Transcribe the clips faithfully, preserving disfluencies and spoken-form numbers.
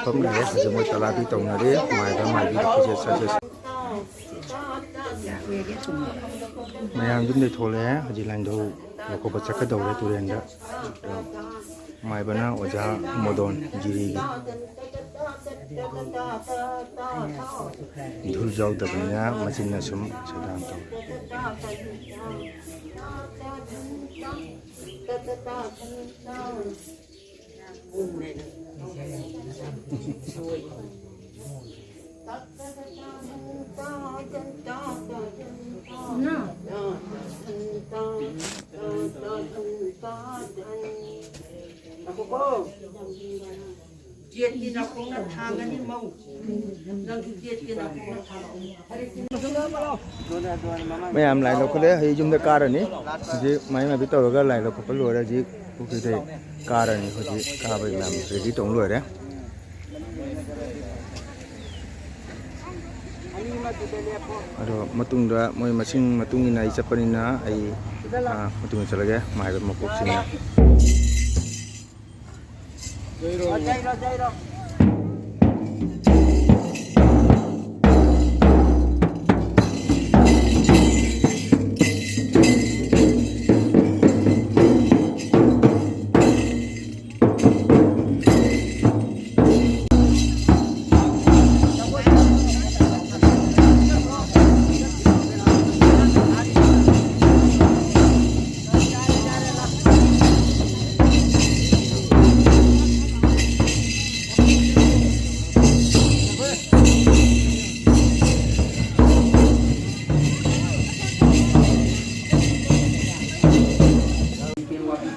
ꯐꯝ ꯂꯩꯔꯦ꯫ ꯍꯧꯖꯤꯛ ꯃꯣꯏ ꯇꯂꯥꯕꯤ ꯇꯧꯅꯔꯤ꯫ ꯃꯥꯏꯕ ꯃꯥꯏꯕꯤꯗ ꯐꯤꯖꯦꯠ ꯆꯥꯖꯦꯠ꯫ ꯃꯌꯥꯝ ꯌꯨꯝꯗꯩ ꯊꯣꯛꯂꯛꯑꯦ꯫ ꯍꯧꯖꯤꯛ ꯂꯥꯏꯟꯙꯧ ꯂꯧꯈꯠꯄ ꯆꯠꯀꯗꯧꯔꯦ ꯇꯨꯔꯦꯟꯗ꯫ ꯃꯥꯏꯕꯅ ꯑꯣꯖꯥ ꯃꯣꯗꯣꯟ ꯖꯤꯔꯤꯒꯤ꯫ ꯙꯨꯜ ꯌꯥꯎꯗꯕꯅꯤꯅ ꯃꯆꯤꯟꯅ ꯁꯨꯝ ꯁꯦꯗꯥꯟ ꯇꯧꯔꯦ꯫ ꯖꯦꯠꯀꯤ ꯅꯥꯀꯣꯡꯅ ꯊꯥꯡꯒꯅꯤ ꯃꯧ꯫ ꯅꯪꯁꯨ ꯖꯦꯠꯀꯤ ꯅꯥꯀꯣꯡꯅ ꯊꯥꯡꯒꯅꯤ꯫ ꯃꯌꯥꯝ ꯂꯥꯏ ꯂꯧꯈꯠꯂꯦ꯫ ꯍꯧꯖꯤꯛ ꯌꯨꯝꯗ ꯀꯥꯔꯅꯤ꯫ ꯍꯧꯖꯤꯛ ꯃꯥꯏ ꯃꯥꯏꯕꯤ ꯇꯧꯔꯒ ꯂꯥꯏ ꯂꯧꯈꯠꯄ ꯂꯣꯏꯔꯦ꯫ ꯍꯧꯖꯤꯛ ꯄꯨꯈ꯭ꯔꯤꯗ ꯀꯥꯔꯅꯤ꯫ ꯍꯧꯖꯤꯛ ꯀꯥꯕꯒꯤ ꯃꯌꯥꯝ ꯔꯦꯗꯤ ꯇꯧ ꯂꯣꯏꯔꯦ꯫ ꯑꯗꯣ ꯃꯇꯨꯡꯗ ꯃꯣꯏ ꯃꯁꯤꯡ ꯃꯇꯨꯡ ꯏꯟꯅ ꯑꯩ ꯆꯠꯄꯅꯤꯅ ꯑꯩ, ꯑꯥ, ꯃꯇꯨꯡꯗ ꯆꯠꯂꯒꯦ꯫ ꯃꯥꯏꯕ ꯃꯀꯣꯛꯁꯤꯡꯅ꯫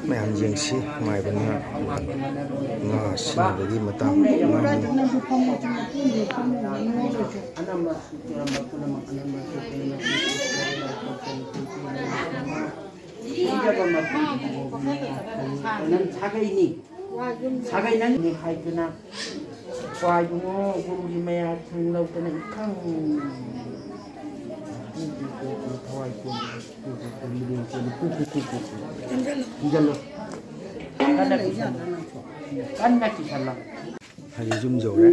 ꯃꯌꯥꯝ ꯌꯦꯡꯁꯤ꯫ ꯃꯥꯏꯕꯅ ꯉꯥ ꯁꯤꯅꯕꯒꯤ ꯃꯇꯥꯡ ꯉꯥꯡꯉꯤ꯫ ꯅꯪ ꯁꯥꯒꯩꯅꯤ꯫ ꯁꯥꯒꯩ ꯅꯪꯅꯤ ꯍꯥꯏꯗꯨꯅ ꯀ꯭ꯋꯥ ꯏꯕꯨꯡꯉꯣ ꯒꯨꯔꯨꯒꯤ ꯃꯌꯥ ꯊꯪ ꯂꯧꯗꯅ ꯏꯈꯪ꯫ ꯊꯋꯥꯏ ꯆꯣꯟꯗꯅ ꯀꯨ ꯀꯨ ꯀꯨ ꯃꯤꯔꯦꯟ ꯆꯣꯟꯗꯅ ꯀꯨ ꯀꯨ ꯀꯨ ꯀꯨ꯫ ꯊꯤꯡꯖꯤꯜꯂꯨ꯫ ꯀꯟꯅ ꯀꯤꯁꯜꯂꯣ꯫ ꯀꯟꯅ ꯀꯤꯁꯜꯂꯣ꯫ ꯍꯥꯏꯗꯤ ꯌꯨꯝ ꯌꯧꯔꯦ꯫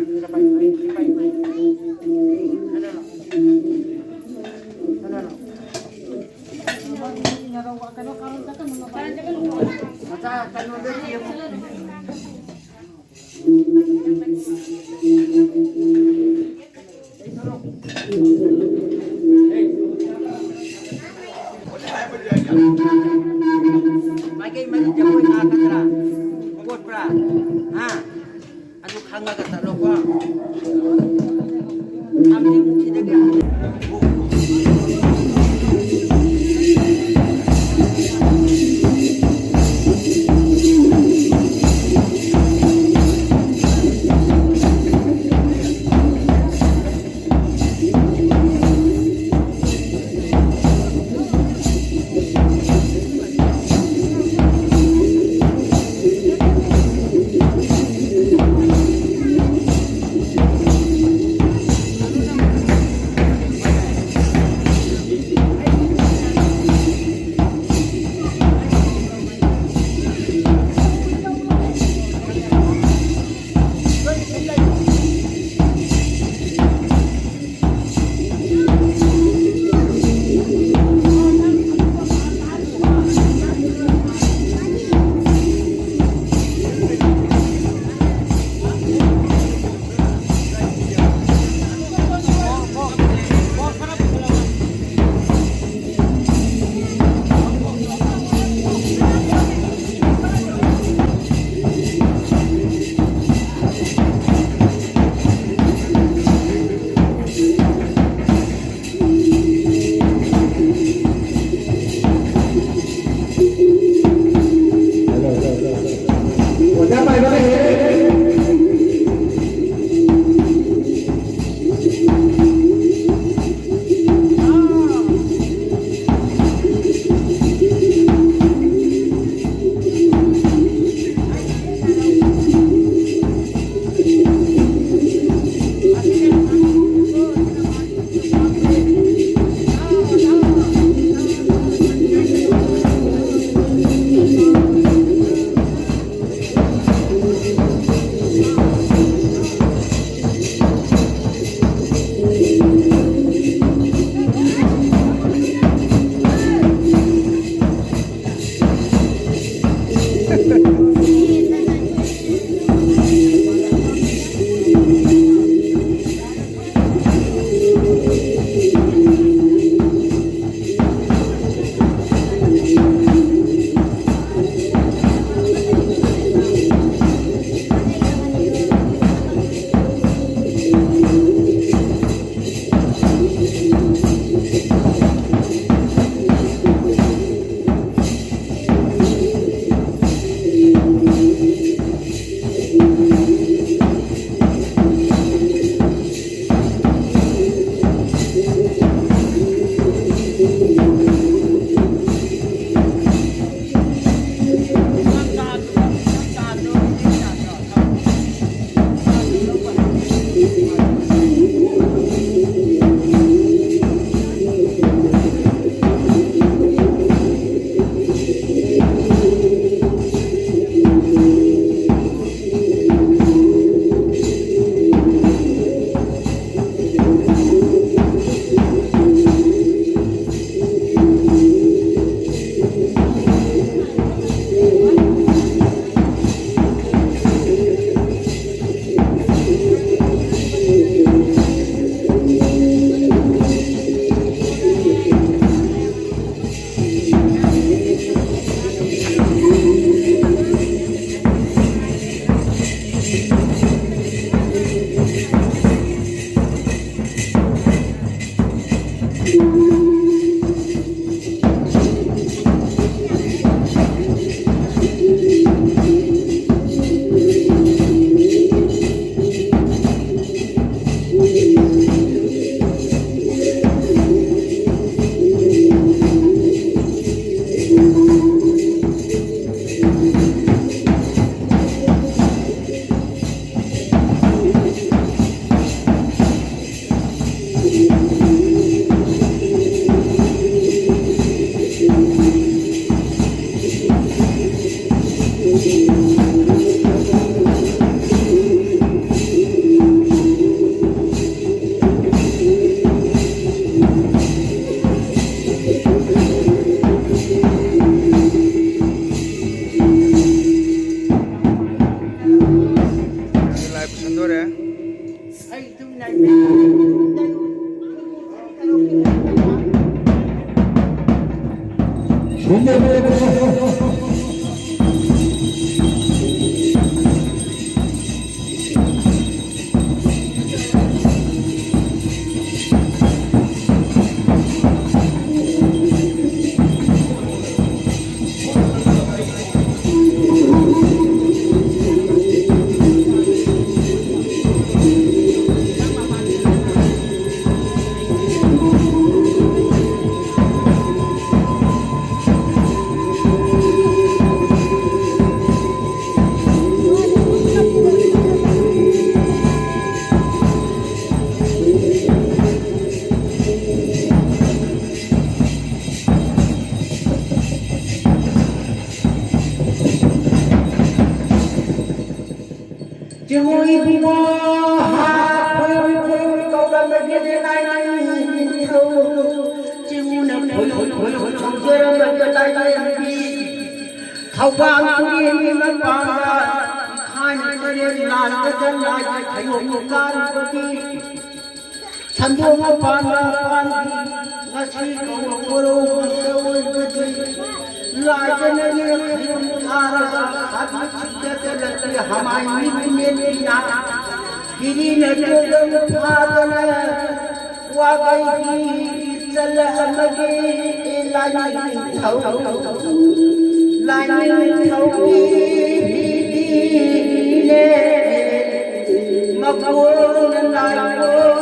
ꯃꯥꯏꯀꯩ ꯃꯔꯤ ꯖꯒꯣꯏ ꯉꯥꯛꯀꯗ꯭ꯔꯥ? ꯀꯣꯠꯄ꯭ꯔꯥ? ꯍꯥ? ꯑꯗꯨ ꯈꯪꯉꯒ ꯆꯠꯂꯣꯀꯣ꯫ ꯊꯥꯡꯖꯤꯡꯁꯤꯗꯒꯤ ꯆꯤꯡꯉꯨ ꯏꯕꯨꯡꯉꯣ, ꯍꯥ, ꯈꯣꯏꯔꯨ ꯈꯣꯏꯔꯨ ꯀꯧꯔꯝꯕꯒꯤ ꯂꯥꯏꯅꯤꯡꯊꯧ꯫ ꯆꯤꯡꯉꯨꯅ ꯈꯣꯏꯔꯨ ꯈꯣꯏꯔꯨ ꯈꯣꯡꯖꯔꯝꯕꯒꯤ ꯂꯥꯏꯔꯦꯝꯕꯤ꯫ ꯊꯧꯕꯥꯜ ꯇꯨꯔꯦꯜꯒꯤ ꯃꯄꯥꯟꯗ ꯏꯈꯥꯏꯅ ꯇꯔꯦꯠ ꯂꯥꯟꯕꯗ ꯂꯥꯏꯒꯤ ꯈꯥꯏꯌꯣꯛ ꯀꯥꯔꯨꯕꯒꯤ ꯁꯟꯗꯣꯛ ꯃꯄꯥꯟꯗ ꯄꯥꯟꯕꯤ ꯉꯁꯤ ꯀꯧꯔꯛꯄꯔꯣ ꯃꯆꯧ ꯑꯣꯏꯕꯗꯤ ꯂꯥꯏꯗꯅ ꯌꯦꯡꯈꯩ ꯊꯥꯔꯒ ꯍꯥꯏꯕ ꯁꯤꯗ ꯆꯠꯂꯛꯄꯤ ꯍꯃꯥꯏ ꯃꯤꯠ ꯃꯦꯠꯄꯤꯅ ꯍꯤꯔꯤꯅ ꯇꯣꯗꯝ ꯐꯥꯗꯅ ꯋꯥꯒꯩꯒꯤ ꯆꯠꯂꯝꯃꯒꯦ ꯂꯥꯏꯅꯤꯡꯊꯧ ꯂꯥꯏꯅꯤꯡꯊꯧꯒꯤ ꯍꯤꯗꯤꯅꯦ ꯃꯀꯣꯟꯅ ꯂꯥꯏꯀꯣꯟ